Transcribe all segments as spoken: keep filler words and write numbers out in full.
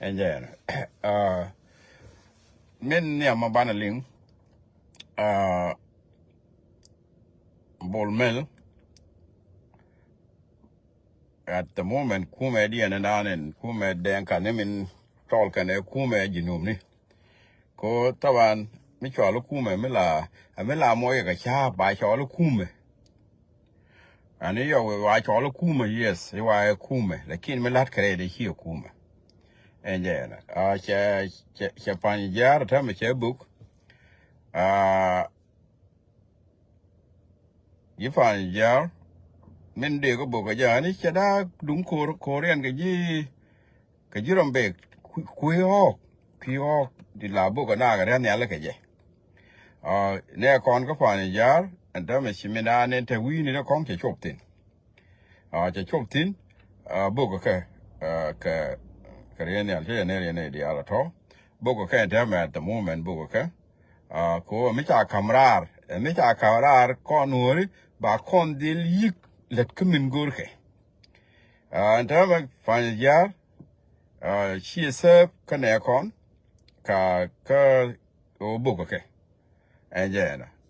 Ɛn jɛ ɛn min nhiam ma banɛ liŋ. Bol Mel, at the moment kumɛ diɛn ɛn dan ɛn kumɛ dɛŋ kan ni min tɔl kɛn ɛ kumɛ Jinub ni. Ko taban mi cual kumɛ mi la mi la mɔ yɛ kɛ ca ba cual kumɛ. Ani yɔ wa cɔl kumɛ, yes, iwa ɛ kumɛ, lakin mi lat kɛ rɛy dɛ ci ɛ kumɛ. Ɛn jɛ ɛn cɛ cɛ pany jiar tɛmɛ cɛ buk. Ji̱ pany jiar min dee kɛ buk kɛ jɛ ani cɛ daa duŋ ko̱r ko̱r yɛn kɛ ji̱ kɛ ji̱ rɔm bek kui̱ ɣɔɔk kui̱ ɣɔɔk di la bok kɛ naak ria̱th nhial kɛ jɛ. Nɛ kɔn kä pa̱a̱n i̱ ja̱a̱r ɛn täämɛ ci min daan in te wi̱i̱ni dee kɔŋ cɛ cop thi̱n. Cɛ cop thi̱n bok kɛ kɛ kɛ ria̱th nhial cɛ jɛ nɛ ria̱th nɛ diaal a tɔ̱. Bok kɛ ɛn täämɛ at the moment bok kɛ ko mi ca ka̱m raar mi ca ka̱m raar kɔn nuɔ̱ɔ̱ri ba kɔn dhil yi̱k lät kä min go̱o̱rkɛ. Ɛn täämɛ pa̱a̱n i̱ ja̱a̱r ci sɛp kä nɛ kɔn ka kä ɣöö bok kɛ ɛn jɛ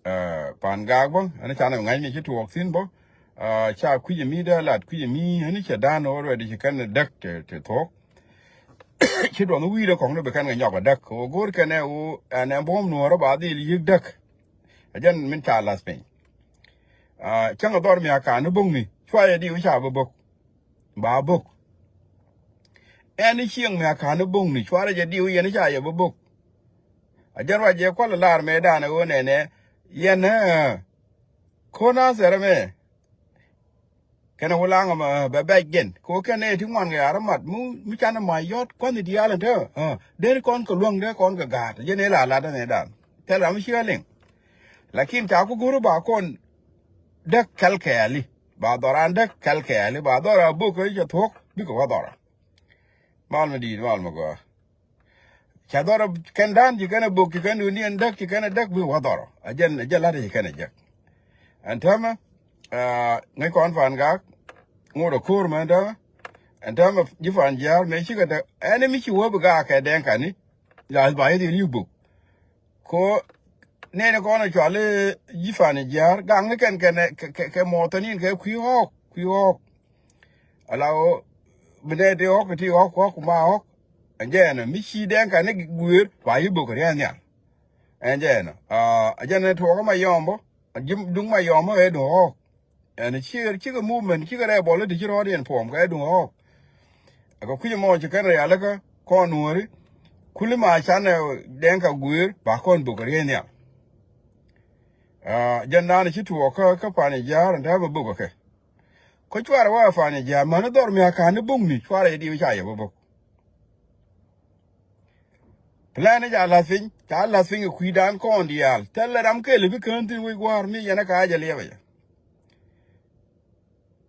ɛn pan gaak bä ɛn canɛ ŋa̱c mi ci tuɔɔk thi̱n bä. Ca kui̱c mi dee lat kui̱c mi ɛn cɛ dan ɣöö ruɛt ci kɛn däk ti thuɔ̱k. Ci duɔth wi̱i̱dɛ kɔŋ ni bi kɛn kɛ nyɔk ɛ däk ɣöö go̱o̱r kɛn ɛ ɣöö ɛn ɛ buɔ̱m nuɔ̱ɔ̱rä ba dhil yi̱k däk. Ɛ jɛn min ca lath piny. Cäŋ ɛ dhɔr mi a ka̱n ni bo̱ŋni cuayɛ diw ca bi bo̱k. Ba bok ɛn cieŋ mi a ka̱n bo̱ŋni cuarɛ jɛ diw yɛn ca yɛ bä bok. A jɛn ruac jɛ kual lar mɛ dan ɣöö nɛnɛ yɛn ko̱n a thɛrɛ mɛ. Kɛn a wulaŋ mɛ bɛ bɛc gɛn ko kɛn ɛ ti ŋuan kɛ yar mat mi canɛ ma yɔt kua̱n diaal ɛn te. Den kɔn kɛ luäŋ dee kɔn kɛ gaat jɛn ɛ la lat ɛn ɛ dan thɛl ram mi ci a liŋ. Lakin ca ku go̱r ba kɔn däk kɛl kɛɛli ba dhɔran däk kɛl kɛɛli ba dhɔra bok kä cɛ thuɔ̱k bikɛ wä dhɔra. Mal mi di̱i̱t mal mi gɔaa. Ca dhɔra kɛn da̱a̱n ci kɛn a bok ci kɛn duni ɛn däk ci kɛn a däk bikɛ wä dhɔra a jɛn a jɛn la̱t ci kɛn a jek. Ɛn täämɛ ŋäc kɔn fan gak ŋot a ko̱o̱r mɛ ɛn täämɛ. Ɛn täämɛ ji̱ fan jiaar mɛ cikɛ däk ɛn mi ci wä bi gak kɛ dɛŋ kani. La ba yɛ dhil yuk bok. Ko nɛnɛ kɔn a cual ji̱ fan jiaar gak ni kɛn kɛn kɛ mɔthanin kɛ kui̱ ɣɔɔk kui̱ ɣɔɔk. Ala ɣöö bi nɛ ti ɣɔ̱k ti ɣɔ̱k ɣɔ̱k ma ɣɔ̱k. Ɛn jɛ ɛnɔ mi ci dɛŋ ka ni guëër ba yi bök ria̱a̱n nhial. Ɛn jɛ ɛnɔ a jɛ nɛ tuɔɔk ma yɔm bä. Duŋ ma yɔm bä ɛ duŋ ɣɔ̱k. Ɛn ci cikɛ movement cikɛ rɛɛ bɔl ti ci rɔɔd yɛn puɔm kɛ ɛ duŋ ɣɔ̱k. Ɛ kɛ kui̱c mɔ ci kɛn rialikä kɔn nuɔ̱ɔ̱ri. Kuli ma canɛ dɛŋ ka guëër ba kɔn bök ria̱a̱n nhial. Jɛn naan ci tuɔɔk kä kä pan i̱ ja̱a̱r ɛn täämɛ bök kɛ. Kä cuarɛ wä ɛ pan i̱ ja̱a̱r mäni dhɔr mi a ka̱n ni bo̱ŋni cuarɛ jɛ diw ca yɛ bä bök. Plan ni ca la̱th piny ca la̱th piny kɛ kui̱dan kɔn diaal thɛl lɛ ram kɛl bi kään thi̱n wec gua̱a̱r mi yɛn ɛ ka jɛ liɛpɛ jɛ.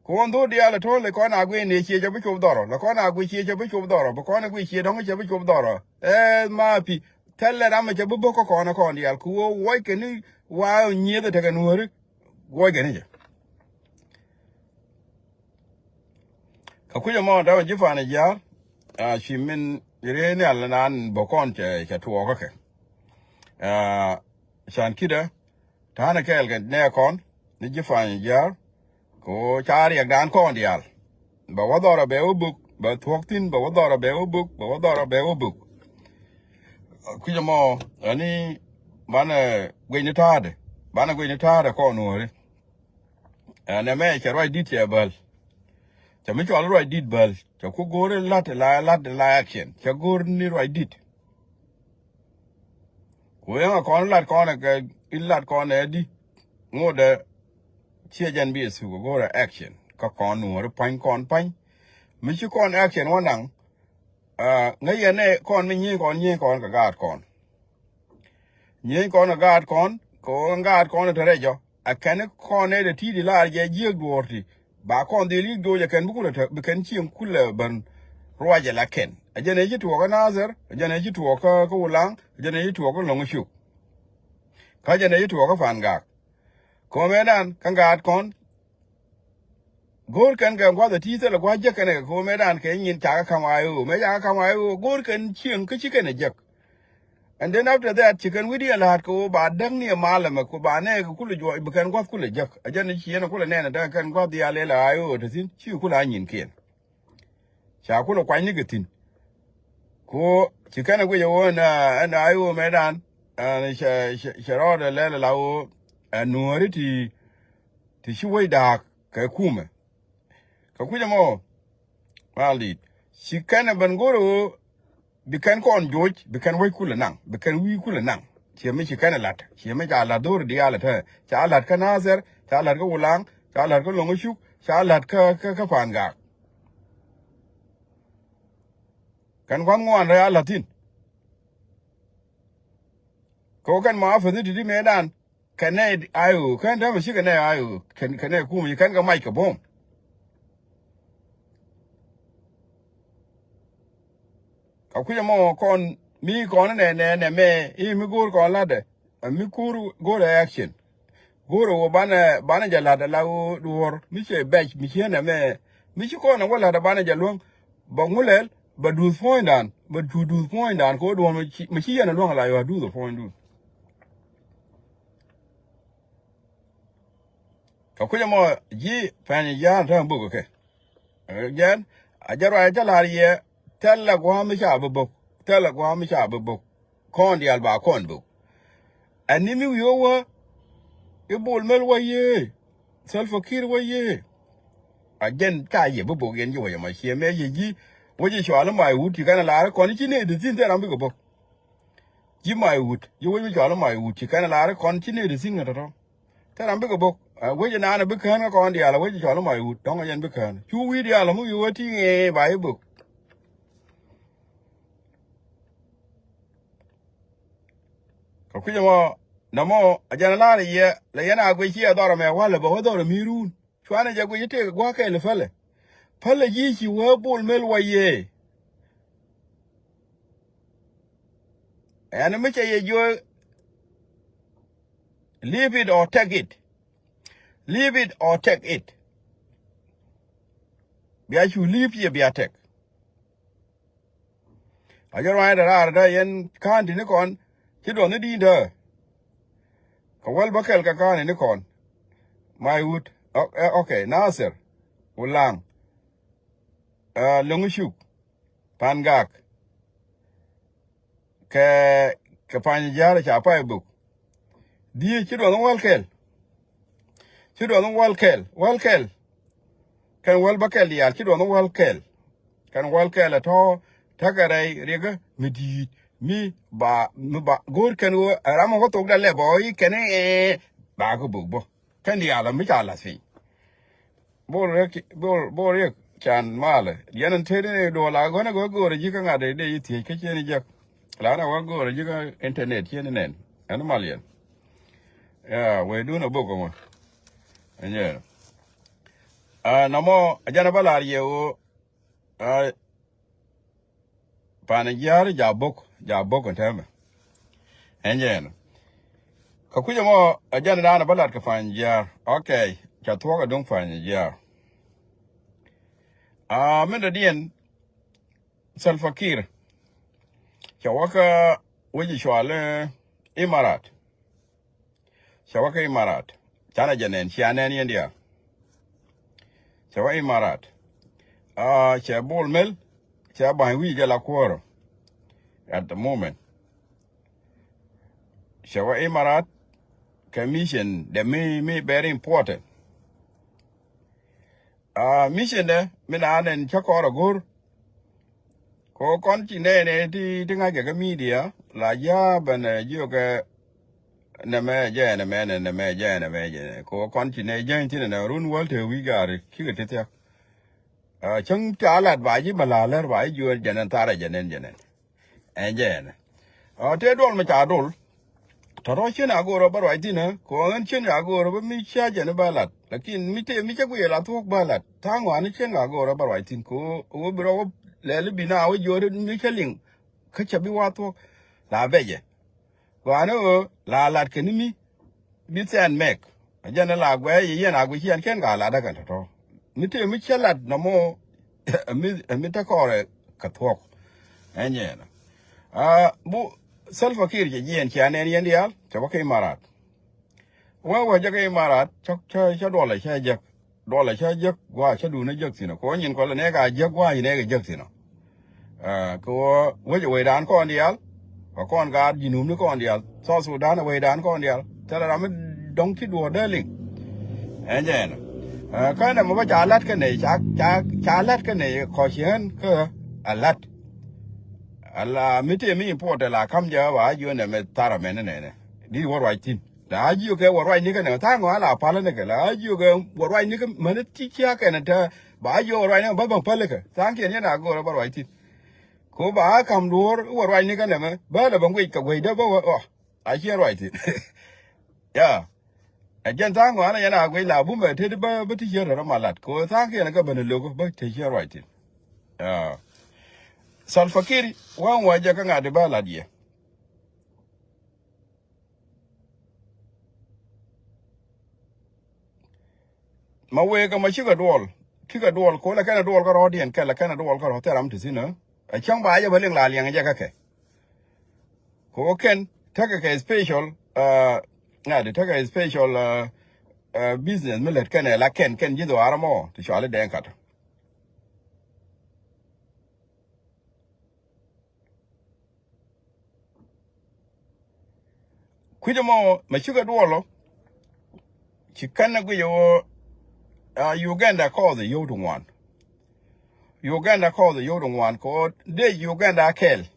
Kuɔn dho̱r diaal ɛ to̱l lɛ kɔn a guic ni ciec cɛ bi cop dhɔrɔ lɛ kɔn a guic ciec cɛ bi cop dhɔrɔ bi kɔn a guic ciec dɔ̱ŋ cɛ bi cop dhɔrɔ. Ɛ ma pi thɛl lɛ ram ɛ cɛ bi bök kä kɔn ɛ kɔn diaal ku wä wuɔckɛ ni wa nyieth ɛ tekɛ nuääri. Guɔckɛ ni jɛ. Kɛ kui̱c ɛmɔ dämɛ ji̱ pan ɛ jiaar. Ci min ri nhial nan bä kɔn cɛ tuɔɔkä kɛ. Can kidä ta̱a̱nɛ kɛɛl kɛ nɛ kɔn ni ji̱ pan ɛ jiaar. Ko ca riɛkdan kɔn diaal. Bɛ wä dhɔrɔ bɛ wä bök bɛ thuɔ̱k thi̱n bɛ wä dhɔrɔ bɛ wä bök bɛ wä dhɔrɔ bɛ wä bök. Kui̱c ɛmɔ ɛni banɛ guic ni ta̱a̱dɛ banɛ guic ni ta̱a̱dɛ kɔn nuɔ̱ɔ̱ri. Ɛn ɛmɛ cɛ ruac di̱t cɛ bäl. Cɛ mi cɔal ruac di̱t bäl cɛ ku go̱o̱ri lat la lat la action cɛ go̱o̱r ni ruac di̱t. Ku yäŋ a kɔn lat kɔn kɛ ilat kɔn ɛ di ŋotdɛ. Ciɛ jɛn bi ɛ thuk a go̱o̱rɛ action kä kɔn nuɔ̱ɔ̱ri pa̱ny kɔn pa̱ny. Mi ci kɔn action wä naŋ. Ŋäc yɛn ɛ kɔn mi nyieny kɔn nyieny kɔn kɛ gaat kɔn. Nyieny kɔn kɛ gaat kɔn kɛ ɣöö gaat kɔn ɛ te rɛc ɔ. A kɛn kɔn nɛy ti ti di lar jɛ jiek duɔɔr ti ba kɔn dhil yik joc a kɛn bi kulɛ te bi kɛn cieŋ kulɛ ben. Ruacɛ la kɛn a jɛn ɛ ci tuɔɔk kä Nathir a jɛn ɛ ci tuɔɔk kä Wulaŋ a jɛn ɛ ci tuɔɔk kä Lɔŋ Cuk. Kä jɛn ɛ ci tuɔɔk kä Pan Gak. Kɔmɛ dan kä gaat kɔn Go̱o̱r kɛn kɛ gua̱th ɛ ti thilɛ gua̱th jek kɛn kɛ ko̱o̱m ɛ dan kɛ nyin cakɛ ka̱m a ɣöö mɛ cakɛ ka̱m a ɣöö go̱o̱r kɛn cieŋ kä ci kɛn ɛ jek. And then after that ci kɛn wi̱cdiɛn la̱a̱t kɛ ɣöö ba däk ni ɛ mal ɛmɛ ku ba nɛɛkɛ kulɛ juɔc bi kɛn gua̱th kulɛ jek. Ɛ jɛn ci yɛn kulɛ nɛn ɛ däk kɛn gua̱th diaal ɛ la a ɣöö te thi̱n ci kulɛ a nyinkiɛn. Ca kulɛ kuany ni kɛ thi̱n. Ku ci kɛn ɛ guic ɛ ɣöö ɛn a ɣöö mɛ dan cɛ rɔɔdɛ lɛl ɛ la ɣöö ɛ nuɔ̱ɔ̱ri ti ti ci wec da̱a̱k kɛ kumɛ. Kɛ kui̱c ɛmɔ mal di̱i̱t ci kɛn ɛ ben go̱r ɛ ɣöö bi kɛn kɔn joc bi kɛn wec kulɛ naŋ bi kɛn wi̱i̱ kulɛ naŋ. Ciɛ mi ci kɛn ɛ la̱t ciɛ mi ca la̱t dho̱r diaal ɛ te ca la̱t kä Nathɛr ca la̱t kä Wulaŋ ca la̱t kä Lo̱ŋ ɛ Cuk ca la̱t kä kä kä Pa̱a̱n Gaak. Kɛn gua̱n ŋuan rɛy a la̱t thi̱n. Kɛ ɣöö kɛn mɔ a fäthi ti ti mëëdan kɛn nɛy a ɣöö kɛn täämɛ ci kɛn nɛy a ɣöö kɛn kɛn nɛy kumɛ ci kɛn kɛ mac kɛ buɔ̱m. Kɛ kui̱c ɛmɔ kɔn mi kɔn nɛ nɛ nɛ mɛ i̱ mi go̱o̱r kɔn la̱tdɛ. Ɛ mi kur go̱o̱rɛ action. Go̱o̱rɛ wä banɛ banɛ jɛ la̱t ala wä duɔ̱ɔ̱r mi cɛ bɛc mi ciɛ nɛ mɛ mi ci kɔn ɛ wä la̱t ɛ banɛ jɛ luäŋ. Bɛ ŋulɛl bɛ duth puɔ̱nydan bɛ cu duth puɔ̱nydan kɛ wä duɔ̱ɔ̱r mi ci yɛn ɛ luäŋ ala yua duth ɛ puɔ̱nydun. Kɛ kui̱c ɛmɔ ji̱ pɛny jiaar te buk kɛ. Jɛn a jɛ ruac a cä la̱r yɛ thɛl a gua̱a̱m mi ca bi bok thɛl a gua̱a̱m mi ca bi bok. Kɔn diaal ba kɔn bok. Ɛn ni mi wi̱i̱ wä wä i̱ Bol Mel wä yee. Salva Kiir wä yee. A jɛn ca yɛ bi bok yɛn ji̱ wä yɛ ma ciɛ mɛ yɛ ji̱ wä ji̱ cual i̱ may wut ci kɛn a la̱r i̱ kɔn i̱ ci nɛy ti thi̱n thil ram bikɛ bok. Ji̱ may wut ji̱ wec mi cɔal i̱ may wut ci kɛn a la̱r i̱ kɔn ci nɛy ti thi̱n kɛ tɔ̱tɔ̱. Thil ram bikɛ bok. Wec inan a bi kään kä kɔn diaal a wec cɔal i̱ may wut dɔ̱ŋ a yɛn bi kään cu wi̱i̱ diaal a mi wi̱i̱ wä ti̱ŋ ëë ba i̱ bok. Kɛ kui̱c ɛmɔ nɔmɔ a jɛn a la̱r i̱ yɛ lɛ yɛn a guic ci ɛ dhɔr ɛmɛ walɛ bɛ wä dhɔr ɛmi ruun. Cuanɛ jɛ guic i̱ tëëk gua̱a̱k kɛɛl i̱ pälɛ. Pälɛ ji̱ ci wee Bol Mel wä yee. Ɛn mi cɛ yɛ jiö leave it or take it. Leave it or take it. Bia cu leave yɛ bia take. A jɛ rua̱a̱ny dɛ raar dä yɛn ka̱n ti̱ni kɔn ci duɔth ni di̱i̱n dä. Kɛ wäl bä kɛl kɛ ka̱n ti̱ni kɔn. May wut. Ok, Nathir. Wulaŋ. Lo̱ŋ cuk. Pa̱a̱n Gaak. Kɛ kɛ pa̱ny jia̱a̱r ca pay bök. Dhiec ci duɔth wäl kɛl. Ci duɔth wäl kɛl wäl kɛl. Kɛn wäl bä kɛl diaal ci duɔth wäl kɛl. Kɛn wäl kɛl ɛ tɔ̱ täkɛ rɛy riɛkä mi di̱i̱t mi ba mi ba go̱o̱r kɛn ɣöö ɛ ram ɛ wä thok dalɛ bä ɣɔ̱ i̱ kɛn ɛ ba kä bök bä. Kɛn diaal ɛ mi ca la̱th piny. Bol riek bol bol riek can malɛ yɛn in tëëd in duɔl a gɔn a gɔn go̱o̱rɛ ji̱ kä ŋa̱t dee dee ji̱ thiec kä ciɛn jiäk. Lan a wä go̱o̱rɛ ji̱ kä internet ciɛn nɛn ɛn mal yɛn. Ya wee dun a bok ŋɔ. Ɛnyɛ a namɔ a jɛn a bä lar yɛ ɣöö a Pa̱n jia̱a̱r ja bok ja bok in tɛmɛ. Ɛn jɛ ɛn kɛ kui̱c ɛmɔ ɛ jɛn dan bä lat kɛ pa̱n jia̱a̱r. Ok. Ca thuɔ̱k ɛ duŋ pa̱n jia̱a̱r. A min dɔ̱diɛn Salva Kiir cɛ wä kä wec cual i̱ Imarat. Cɛ wä kä Imarat. Canɛ jɛ nɛn cia nɛn yɛn diaal. Cɛ wä Imarat. Cɛ Bol Mel cɛ ba̱ny wi̱i̱ jɛ la kuɔ̱rä. At the moment cɛ wä Imarat kɛ mission dɛ mi mi very important. A mission dɛ mi na nɛn cä kɔr a go̱r. Ko kɔn ci nɛy nɛy ti ti ŋa̱c kɛ kä media la jia̱ bɛn jiök kɛ nɛmɛ jɛ nɛmɛ nɛ nɛmɛ jɛ nɛmɛ jɛ. Ko kɔn ci nɛy jäny thin nɛ run wäl te wi̱i̱ gaari cikɛ ti thiak. Cäŋ ti a lat ba ji̱ bɛ la lär ba ji̱ jiöör jɛ nɛn tharɛ jɛ nɛn jɛ nɛn. Ɛn jɛ ɛnɛ. Tëë duɔl mi ca dol. Tɔ̱tɔ̱ cien a go̱o̱rä bä ruac thi̱n ɛ kɛ ɣöö ɣän cien a go̱o̱rä bä mi cia jɛn bä lat. Lakin mi tëë mi cä guiɛ la thuɔ̱k bä lat tha̱a̱ŋ ɣɔaa ni cien a go̱o̱rä bä ruac thi̱n kɛ ɣöö ɣöö bi rɔ wä lɛl i̱ bi na wä jiööri mi cä liŋ. Kä cä bi wa thuɔ̱k la bɛcɛ. Ɣɔaa ni ɣöö la lat kɛ ni mi bi thian mɛk. A jɛn la guɛc yɛ yɛn a guic ciɛn kɛn ka lat ɛ kɛn tɔ̱tɔ̱. Mi tëë mi cä lat nɔmɔ, mi, mi te kɔrɛ kɛ thuɔ̱k. Ɛn jɛn. Ah, bu Salva Kiir cɛ jiɛn cia nɛn yɛn diaal, cɛ bä kɛ Imarat. Wä wä jɛ kɛ Imarat, cä, cä, cä duɔlɛ cä jek. Duɔlɛ cä jek, gua cä duun jek thin. Kɛ wä nyin kɔlɛ nɛ ka jek, gua nyin nɛ kɛ jek thin. Ah, kɛ wä wä jɛ wecdan kɔn diaal. Kɛ kɔn gaat Jinub ni kɔn diaal. South Sudan wecdan kɔn diaal. Thilɛ ram mi dɔŋ ci duɔ̱ɔ̱r dee liŋ. Ɛn jɛ ɛn. Ah, kä nɛ mɛ bä ca lat kä nɛ, ca, ca, ca lat kä nɛ kɔc ciɛn kä a lat. Ala mi tëë mi import la kam jɛ ba jiö nɛ mɛ thara mɛ nɛ nɛ nɛ. Di wä ruac thin. La a jiök kɛ wä ruac ni kɛ nɛ tha̱a̱ŋ ɣɔn a la pal ni kɛ, la a jiök kɛ wä ruac ni kɛ män ti cia kɛn tä ba a jiök wä ruac ni kɛ bä bä päl kɛ tha̱a̱ŋ kiɛn yɛn a go̱o̱r bä ruac thin. Ko ba a kam duɔ̱ɔ̱r wä ruac ni kɛ nɛ mɛ bä lɛ bä ŋuic kɛ guecdä bä wä ɔ a ciɛn ruac thin. Ya. Ɛ jɛn tha̱a̱ŋ ɣɔn a yɛn a guic la bumɛ tet bä bä ti cier rɔ ma lat ko tha̱a̱ŋ kiɛn kɛ bä ni lo̱k bä ti cier ruac thin. Ya. Salva Kiir waŋ wä jɛ kä ŋa̱t di bä lat yɛ. Ma wëë kɛ ma cikɛ duɔl, cikɛ duɔl, ko lɛ kɛnɛ duɔl kä rɔɔdiɛn kɛ lɛ kɛnɛ duɔl kä rɔɔ thil ram ti thin ɛ. Ɛ cäŋ ba jɛ bä liŋ la liɛŋ jɛ kä kɛ. Ko kɛn tekɛ kɛ special, uh, ŋa̱t tekɛ special, uh, uh, business mi lät kɛnɛ la kɛn kɛn ji̱ dhuaar mɔ ti cuali dɛŋ kat. Kui̱c ɛmɔ mɛ cikɛ duɔlɔ. Ci kɛn ɛ guic ɛ ɣöö, ah, Uganda kɔɔth ɛ yio̱w ti ŋuan. Uganda kɔɔth ɛ yio̱w ti ŋuan kɛ ɣöö dee Uganda kɛl.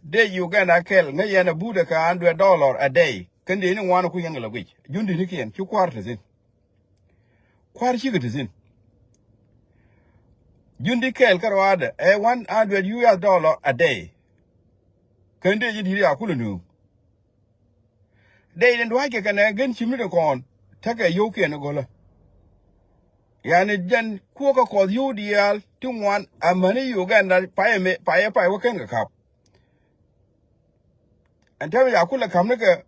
Dee Uganda kɛl ŋäc yɛn ɛ buudɛ kɛ hundred dollar a day. Kɛn dee ni ŋuan ɛ kui̱ yɛn kɛ lɛ guic. Jun dee ni kiɛn ci kua̱r te thi̱n. Kua̱r cikɛ te thi̱n. Jun di kɛɛl kä ruaadɛ ɛ one hundred U S dollar a day. Kɛn dee ji̱ di̱t ya kulɛ nööŋ. Dee ji̱ dua̱ckɛ kɛnɛ gɛn cim ni ti kɔn tekɛ yio̱wkiɛn i̱ go̱lä. Yani jɛn kuɔkä kɔth yio̱w diaal ti ŋuan amäni Uganda payɛ mi payɛ pay wä ken kɛ kap. Ɛn tɛmɛ ya kulɛ ka̱m ni kɛ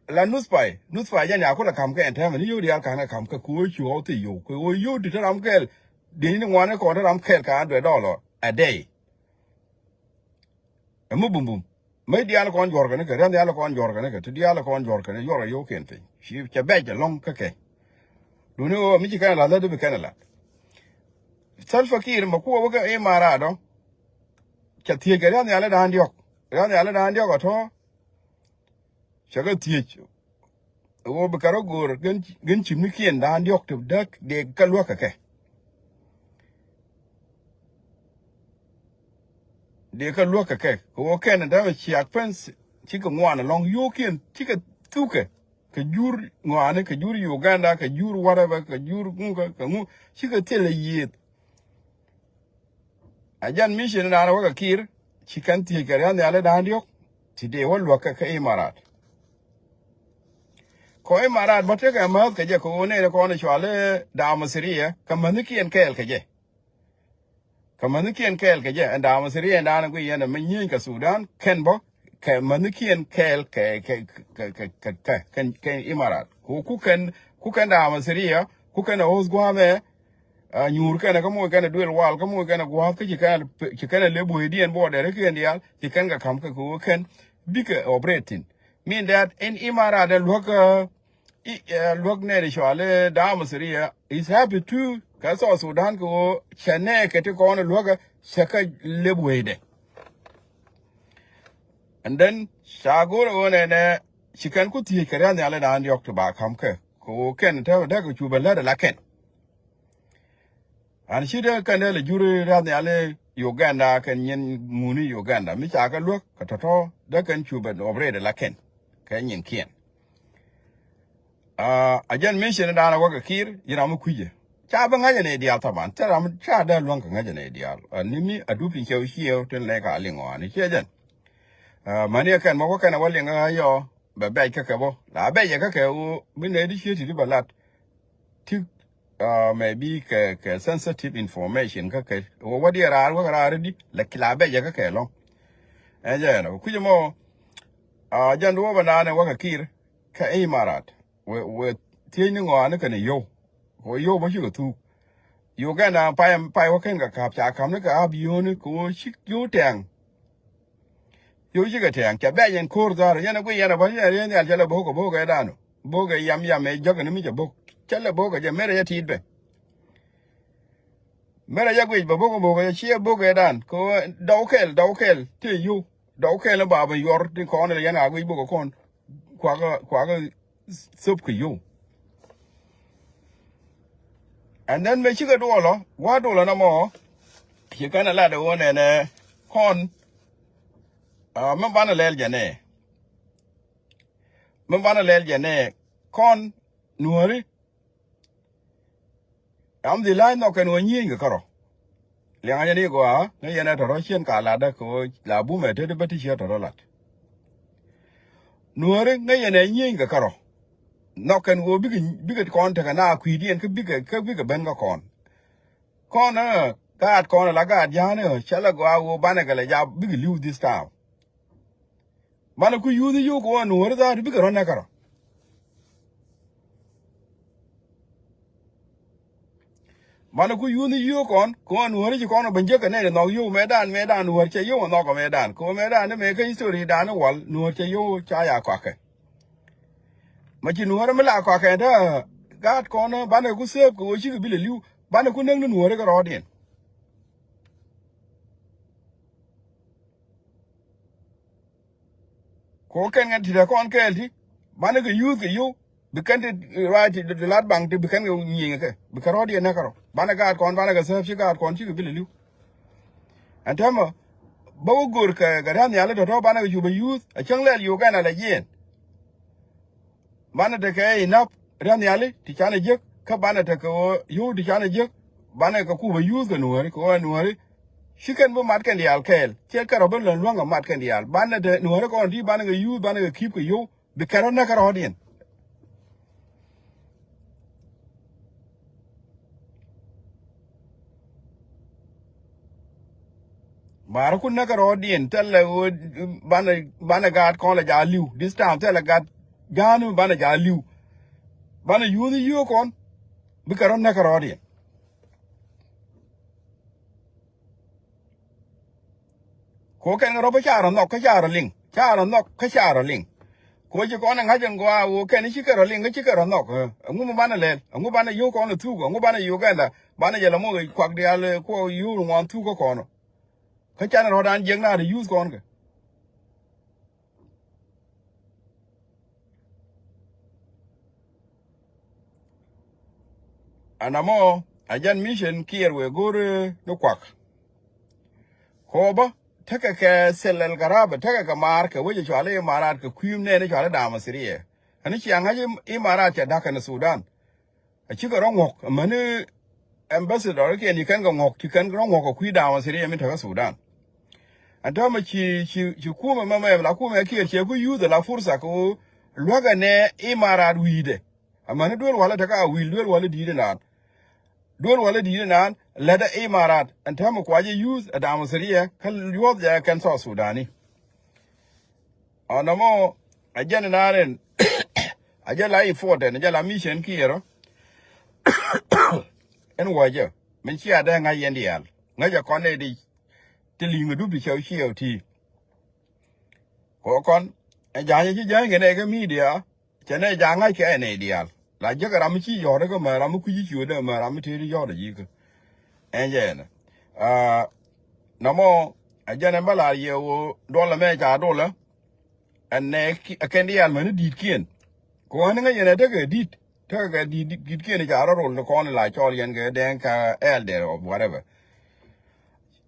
la nuth pay, nuth pay jɛn ya kulɛ ka̱m kɛ ɛn tɛmɛ ni yio̱w diaal ka̱n kɛ ka̱m kɛ ko̱ cuɔ̱ɔ̱ŋ thi yio̱w kɛ ɣöö yio̱w ti te ram kɛl. Dieni ni ŋuan ni kɔn te ram kɛl kɛ hundred dollar a day. Ɛmɛ bumbum. Mäc diaal kɔn juɔ̱rkɛ ni kɛ, ria̱n diaal kɔn juɔ̱rkɛ ni kɛ, ti diaal kɔn juɔ̱rkɛ ni, juɔ̱rkɛ yio̱wkiɛn piny. Ci cɛ bɛc ɛlɔ̱ŋ kä kɛ. Duuni ɣöö mi ci kɛn ɛ la̱th lät bi kɛn ɛ la̱th. Salva Kiir mɛ kuɔ wä kä Imarat ɔ. Cɛ thiec kɛ ria̱n diaal dan diɔ̱k. Ria̱n diaal dan diɔ̱k ɛ tɔ̱. Cɛ kɛ thiec. Ɣöö bi kɛ rɔ go̱o̱r gɛn, gɛn cim ni kiɛn dan diɔ̱k ti däk dee kɛ luäk kɛ kɛ. Dee kɛ luäk kɛ kɛ. Kɛ ɣöö kɛn dämɛ ciak pɛn cikɛ ŋuan ɛlɔ̱ŋ yio̱wkiɛn cikɛ thukɛ. Kɛ jur ŋɔaani, kɛ jur Uganda, kɛ jur whatever, kɛ jur ŋukä, kɛ ŋu cikɛ thilɛ yiëëth. A jɛn mission in raan wä kɛ Kiir ci kɛn thiec kɛ ria̱n nhial in raan diɔ̱k ti dee wä luäk kɛ kä Imarat. Kɔ Imarat bä tekɛ mäth kɛ jɛ kɛ ɣöö nɛy ni kɔn i̱ cual i̱ Damasiriya kɛ mäthnikiɛn kɛɛl kɛ jɛ. Kɛ mäthnikiɛn kɛɛl kɛ jɛ ɛn Damasiriya in raan i̱ guiy yɛn ɛmɛ nyieny kɛ Sudan kɛn bä kɛ mäthnikiɛn kɛɛl kɛ, kɛ, kɛ, kɛ, kɛ, kɛ, kɛ, kɛ Imarat. Ku, ku kɛn, ku kɛn Damasiriya, ku kɛn ɛ hoth gua̱a̱mɛ, a nyuur kɛnɛ kä moc kɛnɛ duël wal kä moc kɛnɛ gua̱a̱th kä ci kɛnɛ, ci kɛnɛ lep wecdiɛn border kiɛn diaal ci kɛn kɛ ka̱m kɛ kɛ ɣöö kɛn bikɛ operate thin. Mean that in Imarat ɛ luäk, uh, i, uh, luäk nɛɛni cual i̱ Damasiriya is happy too kɛ South Sudan kɛ ɣöö cɛ nɛɛkɛ ti kɔn ɛ luäk cɛ kɛ lep wecdɛ. And then ca go̱o̱r ɛ ɣöö nɛnɛ ci kɛn ku thiec kɛ ria̱n nhial in raan diɔ̱k ti ba ka̱m kɛ kɛ ɣöö kɛn te dee kɛ cu ben lät ɛ la kɛn. An ci dee kɛn dee lɛ jur riath nhial i̱ Uganda kɛn nyin ŋuni Uganda mi ca kɛ luäk kɛ tɔ̱tɔ̱ dee kɛn cu ben operate la kɛn kɛ nyinkiɛn. A jɛn mission in raan a wä kɛ Kiir yi ram mi kui̱cɛ ca bi ŋa̱cä nɛy diaal thaban thil ram ca dee luäŋ kɛ ŋa̱cä nɛy diaal. Ni mi a dup in cɛw ciew tin lɛy ka liŋ ɣɔani ciɛ jɛn. Mäni ɛ kɛn mɔ wä kɛn a wä liŋ ɛ yɔ bɛ bɛc kä kɛ bä la bɛc ɛ kä kɛ ɣöö mi nɛy di cië ti di bɛ lat. Ti, uh, maybe kɛ, kɛ sensitive information kä kɛ wä wä diɛ raar wä raar di la ki la bɛ jɛ kä kɛ lɔŋ. Ɛn jɛ ɛn kui̱c mɔ, uh, jɛn di wä bɛ naan ɛ wä kɛ Kiir kɛ Imarat wɛ, wɛ thiec ni ŋɔaani kɛ ni yow. Kɛ ɣöö yio̱w bä cikɛ thuk. Uganda pay, pay wä ken kɛ ka̱p, ca ka̱m ni kɛ app yio̱wni kɛ ɣöö ci yio̱w tɛ̈ŋ. Yio̱w cikɛ tɛ̈ŋ, ca bɛ̈c ɛn ko̱r dhɔr, yɛn ɛ guic yɛn ɛ bä, yɛn ɛ riey nhial, cä lɛ bo̱o̱k kɛ bo̱o̱k ɛ dan. Bo̱o̱k ɛ yam yam ɛ jäk ni mi cɛ bo̱o̱k. Cä lɛ bo̱o̱k kɛ jɛ, merɛ jɛ ti̱i̱t bɛ. Merɛ jɛ guic bɛ bo̱o̱k ɛ bo̱o̱k ɛ ciɛ bo̱o̱k ɛ dan. Kɛ ɣöö dɔw kɛl, dɔw kɛl, tëë yio̱w. Dɔw kɛl ni ba bɛ yuɔr ti kɔn ɛ yɛn a guic bo̱o̱k ɛ kɔn. Kuakä, kuakä thop kɛ yio̱w. And then mëë cikɛ duɔlɔ, gua̱a̱r duɔlɔ nɔmɔ, ci kɛn a lat ɛ ɣöö nɛnɛ kɔn, ah, mi banɛ lɛl jɛ nɛ. Mi banɛ lɛl jɛ nɛ, kɔn Nuääri. Am dhil la̱a̱c nhɔk kɛn ɣöö nyieeny kɛ kärɔ̱. Liɛŋä jɛ ni gɔaa, ŋäc yɛn ɛ tɔ̱rɔ̱ cien ka latdä kɛ ɣöö la bumɛ te ti bä ti ciɛ tɔ̱rɔ̱ lat. Nuääri ŋäc yɛn ɛ nyieeny kɛ kärɔ̱. Nhɔk kɛn ɣöö bikɛ, bikɛ kɔn tekɛ na kui̱diɛn kä bikɛ, kä bikɛ ben kä kɔn. Kɔn ɛ gaat kɔn ɛ la gaat ja̱a̱n ɛ cä lɛ gɔaa ɣöö banɛ kɛ lɛ jap bikɛ li̱w this time. Banɛ ku yuuth yio̱w kɛ ɣöö Nuääri dha̱a̱t bikɛ rɔ̱ nɛk kärɔ̱. Banɛ ku yuuth ni yio̱w kɔn, kɛ ɣöö Nuääri ci kɔn ɛ ben jek kɛ nɛy ti nhɔk yio̱w mëëdan, mëëdan Nuäär cɛ yio̱w ɛ nhɔk ɛ mëëdan. Kɛ ɣöö mëëdan ni mëë kä history dan ni wal, Nuäär cɛ yio̱w ca ya kɔakɛ. Ma ci Nuäär mi la kɔakɛ te gaat kɔn, banɛ ku save kɛ ɣöö cikɛ bi lɛ li̱w, banɛ ku näk ni Nuääri kärɔ̱diɛn. Kɛ ɣöö kɛn kɛn ti te kɔn kɛɛl ti, banɛ kɛ yuuth kɛ yio̱w, bi kɛn ti, eh, ruac ti, ti lat baŋ ti, bi kɛn kɛ nyieny kɛ, bi kɛ rɔ̱diɛn nɛk kärɔ̱. Banɛ gaat kɔn, banɛ kɛ save ci gaat kɔn cikɛ bi lɛ li̱w. Ɛn täämɛ, bä wä go̱r kɛ, kɛ ria̱th nhiali tɔ̱tɔ̱, banɛ kɛ cu bɛ yuuth, a cäŋ lɛl Uganda lɛ jiɛɛn. Banɛ tekɛ inap ria̱th nhiali ti canɛ jek, kä banɛ tekɛ ɣöö yio̱w ti canɛ jek, banɛ kɛ ku bɛ yuuth kɛ Nuääri, kɛ ɣöö Nuääri ci kɛn bi mat kɛn diaal kɛɛl, ciɛ kärɔ̱ bi lɔ̱ŋ luäŋ kɛ mat kɛn diaal. Banɛ te Nuääri kɔn ti banɛ kɛ yuuth, banɛ kɛ ki̱i̱p kɛ yio̱w, bi kɛn rɔ̱ näk kärɔ̱diɛn. Ba rɔ̱ ku näk kärɔ̱diɛn, thilɛ ɣöö banɛ, banɛ gaat kɔn lɛ ja̱ li̱w. This time thilɛ gaat ja̱a̱n mi banɛ ja̱ li̱w. Banɛ yuuth yio̱w kɔn, bikɛ rɔ̱ näk kärɔ̱diɛn. Kɛ ɣöö kɛn kɛ rɔ̱ bä ca rɔ̱ nhɔk kä ca rɔ̱ liŋ, ca rɔ̱ nhɔk kä ca rɔ̱ liŋ. Kɛ ɣöö ci kɔn ɛ ŋa̱c ɛn gɔaa ɣöö kɛn ci kɛ rɔ̱ liŋ kä ci kɛ rɔ̱ nhɔk, eh, ɛŋu mi banɛ lɛl, ɛŋu banɛ yio̱w kɔn ɛ thuk, ɛŋu banɛ Uganda, banɛ jɛ lɛ moc kuak diaal, eh, kuɔk yio̱w ŋuan thuk kä kɔn. Kä canɛ rɔ̱dan jiäk naar ɛ yuuth kɔn kɛ. Ɛn ɛmɔ, a jɛn mission Kiir wëë go̱o̱r, eh, ni kuak. Kɛ ɣöö bä tekɛ kɛ thilɛl kɛ ra̱a̱pɛ, tekɛ kɛ maar kɛ wec ɛ cɔal i̱ Imarat, kɛ kui̱ nɛɛni cɔal i̱ Damasiriya. Ɛn i̱ cia ŋa̱c i̱ Imarat cɛ da̱k kɛnɛ Sudan. A cikɛ rɔ̱ ŋuɔ̱k, amäni ambassador kiɛn ci kɛn kɛ ŋuɔ̱k, ci kɛn rɔ̱ ŋuɔ̱k kɛ kui̱ Damasiriya mi tekɛ Sudan. Ɛn täämɛ ci, ci, ci kumɛ mɛmɛ, la kumɛ Kiir ciɛ ku yuuth ala fursa kɛ ɣöö luäk ɛnɛ Imarat wi̱i̱dɛ. Amäni duel walɛ tekɛ a wi̱i̱l, duel walɛ di̱i̱t ɛnan. Duel walɛ di̱i̱t ɛnan, lätdɛ Imarat, ɛn täämɛ kua jɛ yuuth ɛ Damasiriya, kä yuɔth jɛ kɛn South Sudani. Ɛn ɛmɔ, a jɛn ɛnan ɛn, a jɛ la important, a jɛ la mission Kiir ɔ. Ɛn wä jɛ, min cia dee ŋa̱c yɛn diaal. Ŋäcɛ kɔn nɛy ti, ti li̱ŋ ɛ dup ti cɛw ciɛw ti. Kɛ ɣöö kɔn, ɛ ja̱a̱ny ci ja̱a̱ny kɛ nɛy kä media, cɛ nɛy ja̱a̱ŋ ŋa̱c kɛ ɛ nɛy diaal. La jiäkɛ ram mi ci yɔ̱ɔ̱t kä mɛ, ram mi kui̱ci ciötdä mɛ, ram mi tëëdi yɔ̱ɔ̱t ɛ ji̱kä. Ɛn jɛ ɛnɛ. Ah, nɔmɔ, ɛ jɛn ɛn bä lar yɛ ɣöö duɔl ɛmɛ ca duɔlä. Ɛn nɛ ki-, ɛ kɛn diaal mäni di̱i̱tkiɛn. Kɛ ɣöö ɣän ŋäc yɛn ɛ tekɛ di̱t. Tekɛ kɛ di̱t, di̱t, di̱tkiɛn ca rɔ rol ni kɔn la cɔl yɛn kɛ dɛŋ kä elder or whatever.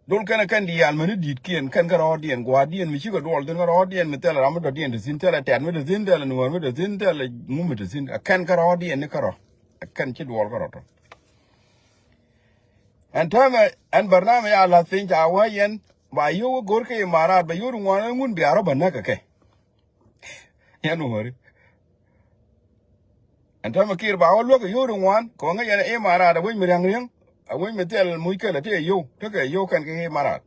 Dol kɛn ɛ kɛn diaal mäni di̱tkiɛn, kɛn kä rɔɔdiɛn, gua̱a̱rdiɛn mi cikɛ duɔl thi̱n kä rɔɔdiɛn, mi thilɛ ram mi dɔ̱diɛn te thi̱n, thilɛ tɛt mi te thi̱n, thilɛ nuäär mi te thi̱n, thilɛ ŋum mi te thi̱n. Ɛ kɛn kä rɔɔdiɛn ni kä rɔ. Ɛ kɛn ci duɔl kä rɔ tɔ. Ɛn täämɛ, ɛn barnamij a la̱th piny ca wä yɛn, ba yio̱w go̱r kɛ Imarat, ba yio̱w ri ŋuan ɛ ŋun bia rɔ bä näk kɛ kɛ. Yɛn wä ri. Ɛn täämɛ Kiir ba wä luäk kɛ yio̱w ri ŋuan, kɛ wä ŋäc yɛn Imarat, a wec mi ria̱ŋ riäŋ, a wec mi thil muc kɛl a tëë yio̱w, tekɛ yio̱w kɛn kɛ Imarat.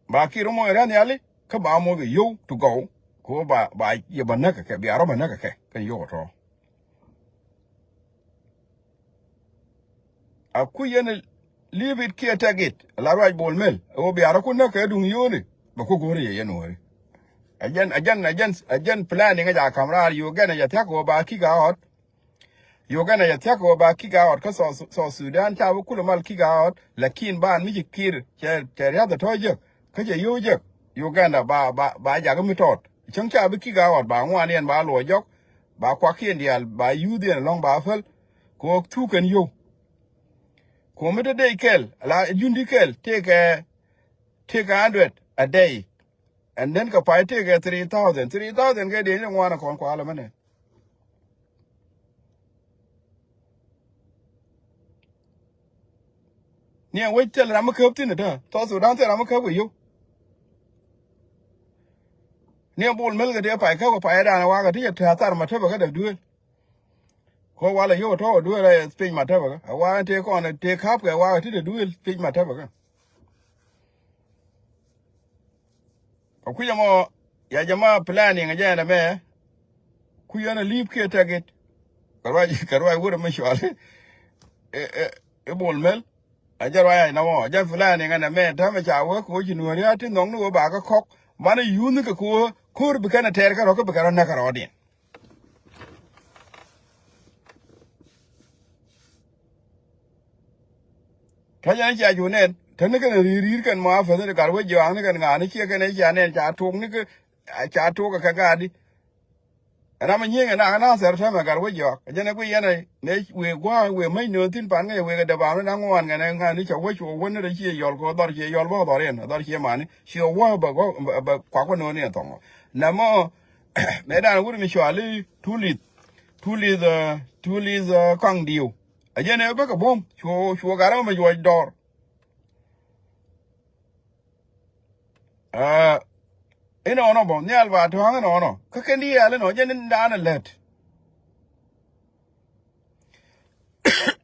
Ba Kiir moc rɛ̈n nhiali, kä ba moc kɛ yio̱w ti gɔw, kɛ wä ba, ba yɛ bä näk kɛ kɛ, bia rɔ bä näk kɛ kɛ, kɛn yio̱w ɛ tɔ̱. A ku yɛn leave it kiɛ take it. La ruac Bol Mel ɛ wä biarä ku näk kɛ duŋ yoni. Bɛ ku go̱o̱ri yɛ yɛn wääri. A jɛn, a jɛn, a jɛn, a jɛn planning a ja ka̱m raar Uganda yɛ thia̱k wä ba kick out. Uganda yɛ thia̱k wä ba kick out kä South, South Sudan ca bi kulɛ mal kick out. Lakin ban mi ci Kiir cɛ, cɛ riath a tɔ̱ jek. Kä cɛ yio̱w jek. Uganda ba, ba, ba jak mi tɔt. Cäŋ ca bi kick out ba ŋuan yɛn ba luɔ jɔk. Ba kuak kiɛn diaal ba youth yɛn lɔ̱ŋ ba päl. Kɛ ɣöö thuk kɛn yio̱w. Kɛ ɣöö mi te dec kɛl, la jundi kɛl, tëëkɛ, tëëkɛ hundred a day. And then kɛ pay tëëkɛ three thousand. Three thousand kɛ dee ni ŋuan a kɔn kualɛ mɛnɛ. Ni a wec thil ram mi käp thin tä. South Sudan thil ram mi käp kɛ yio̱w. Ni a Bol Mel kɛ dee pay käp kɛ pay dan a wakɛ ti cɛ tɛ̈th thar ma tepɛ kä dee duëël. Kɔ walɛ yio̱w tɔ̱ duëël rɛy piny ma tepɛ kä. A wakɛ tëë kɔn tëë käp kɛ wakɛ ti dee duëël piny ma tepɛ kä. Kä kui̱c ɛmɔ, ya jama planning ɛ jɛn ɛmɛ. Kui̱c ɛn ɛ li̱i̱p kiɛ tɛk it. Kɛ ruac, kɛ ruac wurɛ mi cual. Ɛ, ɛ, ɛ Bol Mel. A jɛ ruac ɛn ɛmɔ, jɛ planning ɛn ɛmɛ. Täämɛ ca wä kɛ wä ci nuɔ̱ɔ̱ri a ti nhɔk ni wä ba kä kɔk. Manɛ yuuth ni kɛ kɛ wä ko̱r bi kɛn ɛ tɛɛr kärɔ̱ kä bi kɛ rɔ näk kärɔ̱diɛn. Kä jɛn cia cu nɛn te ni kɛn ri̱i̱r ri̱i̱r kɛn mɔ a fäth ni gat wec jɔaŋ ni kɛn ŋa̱a̱n ni ciɛ kɛn cia nɛn ca tok ni kɛ ca tok kɛ kɛ gaatdi. Ram a nyieŋ ɛ nak na thɛr tɛmɛ gat wec jɔak ɛ jɛn ɛ guiy yɛn ɛ ne wëë gua̱a̱ wëë mäc nööŋ thi̱n pan ŋäc wëë kɛ dee baan wä na ŋuan kɛn ɛ ŋa̱a̱n ni ca wec wä wä ni rɛ ciɛ yɔl kɛ wä dhɔr ciɛ yɔl bä dhɔr yɛn dhɔr ciɛ mani ciɛ wä bɛ kuak wä nööŋ ni ɛ thɔŋ. Nɛ mɔ mɛ dan wur mi cuali tulith tulith tulith kaŋ diw. A jɛn ɛ bä kɛ buɔ̱m cuɔ cuɔ gat rɛw mɛ juɔc dɔɔr. Inɔnɔ bä nhial ba tɔ̱a̱ŋ inɔnɔ kä kɛn diaal inɔ jɛn in daanɛ lät.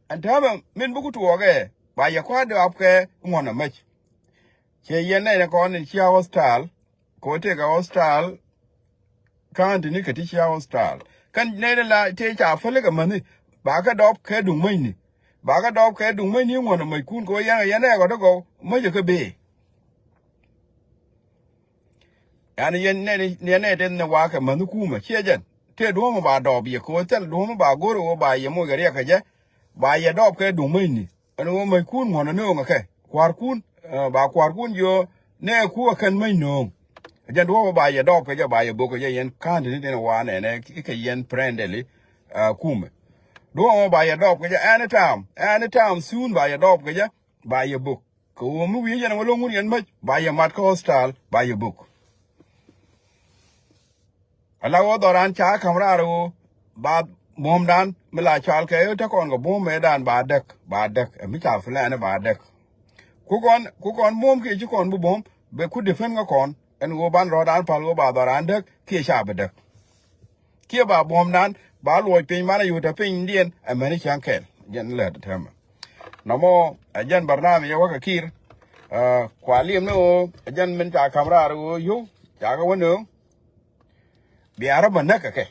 Ɛn täämɛ min bä ku tuɔɔkɛ ba yɛ kua̱r dɔaap kɛ ŋuɔ̱n amäc. Ciɛ yɛn nɛy ni kɔn in cia hostile. Kɛ wä tëëkɛ hostile. Ka̱n ti ni kɛ ti cia hostile kɛn nɛy ni la tëë ca päli kɛ mäni. Ba kɛ dɔɔp kɛ duŋ mäcni. Ba kɛ dɔɔp kɛ duŋ mäcni ŋuɔ̱n mäckun kɛ wä yɛn yɛn nɛy kɔ ti gɔw mäcɛ kɛ bëë. Yan yɛn nɛy ni yɛn nɛy teth ni wakɛ mäni kumɛ ciɛ jɛn tëë duɔ̱ɔ̱mɛ ba dɔɔp yɛ kɛ wä thil duɔ̱ɔ̱mɛ ba go̱r wä ba yɛ moc kɛ riɛk kɛ jɛ. Ba yɛ dɔɔp kɛ duŋ mäcni. Ɛn ɣöö mäckun ŋuɔ̱n anööŋ ɛ kɛ kua̱rkun. Ba kua̱rkun jiö nɛɛku ɛ kɛn mäc nööŋ. Jɛn duɔ̱ɔ̱p ba yɛ dɔɔp kɛ jɛ ba yɛ bök kɛ jɛ yɛn ka̱n ti ni thin wa nɛnɛ kɛ yɛn prɛndɛli. Kumɛ duɔ̱ɔ̱p ba yɛ dɔɔp kɛ jɛ anytime anytime soon ba yɛ dɔɔp kɛ jɛ ba yɛ bök. Kɛ ɣöö mi wi̱i̱ jɛn ɛ wä lo̱ŋ wun yɛn mäc ba yɛ mat kä hostile ba yɛ bök. Ala wä dhɔran ca ka̱m raar ɣöö ba buɔ̱mdan mi la cɔal kɛ ɣöö te kɔn kɛ buɔ̱m mëëdan ba däk ba däk ɛ mi ca plan ba däk. Ku kɔn ku kɔn buɔ̱m kiɛ ci kɔn bi buɔ̱m bɛ ku defend kä kɔn ɛn ɣöö ban rɔɔdan pal ɣöö ba dhɔran däk kiɛ ca bi däk. Kiɛ ba buɔ̱mdan ba luɔc piny manɛ yut ɛ pinydiɛn ɛ mɛni cäŋ kɛl jɛn lät tɛmɛ. Nɔmɔ ɛ jɛn barnami yɛ wä kɛ Kiir. Kua liɛm ni ɣöö ɛ jɛn min ca ka̱m raar ɣöö yio̱w ca kɛ wä nööŋ. Bia rɔ bä näk kɛ kɛ